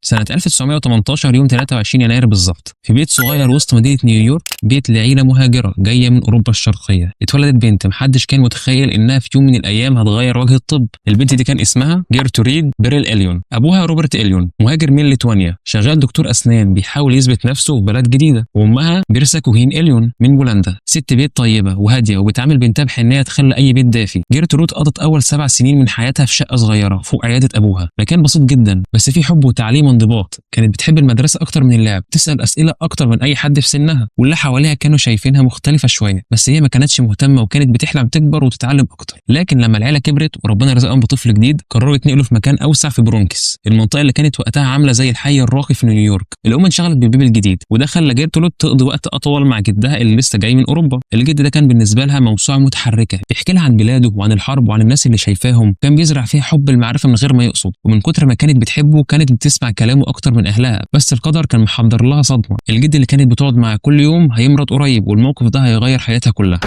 سنة 1918 يوم 23 يناير بالظبط، في بيت صغير وسط مدينة نيويورك، بيت لعيلة مهاجرة جاية من أوروبا الشرقية، اتولدت بنت محدش كان متخيل إنها في يوم من الأيام هتغير وجه الطب. البنت دي كان اسمها جيرترود بيرل إليون. أبوها روبرت إليون مهاجر من ليتوانيا، شغال دكتور أسنان بيحاول يثبت نفسه في بلد جديدة. وأمها بيرسا كوهين إليون من بولندا، ست بيت طيبة وهادية وبتعامل بنتها بحنية تخلي أي بيت دافي. جيرترود قضت أول 7 سنين من حياتها في شقة صغيرة فوق عيادة أبوها، مكان بسيط جدا بس فيه حب وتعليم وانضباط. كانت بتحب المدرسة أكتر من اللعب، تسأل أسئلة أكتر من أي حد في سنها، واللي حواليها كانوا شايفينها مختلفة شوية، بس هي ما كانتش مهتمة وكانت بتحلم تكبر وتتعلم أكتر. لكن لما العيلة كبرت وربنا رزقهم بطفل جديد، قرروا يتنقلوا في مكان أوسع في برونكس، المنطقة اللي كانت وقتها عاملة زي الحي الراقي في نيويورك. الأم انشغلت بالبيبي الجديد، وده خلى جيرترود تقضي وقت أطول مع جدها اللي لسه جاي من أوروبا. الجد ده كان بالنسبة لها موسوعة متحركة، بيحكي لها عن بلاده وعن الحرب وعن الناس اللي شايفاهم. كان بيزرع فيها حب المعرفة من غير ما يقصد، ومن كتر ما كانت بتحبه كانت بتسمع كلامه اكتر من اهلها. بس القدر كان محضر لها صدمة، الجد اللي كانت بتقعد معاه كل يوم هيمرض قريب، والموقف ده هيغير حياتها كلها.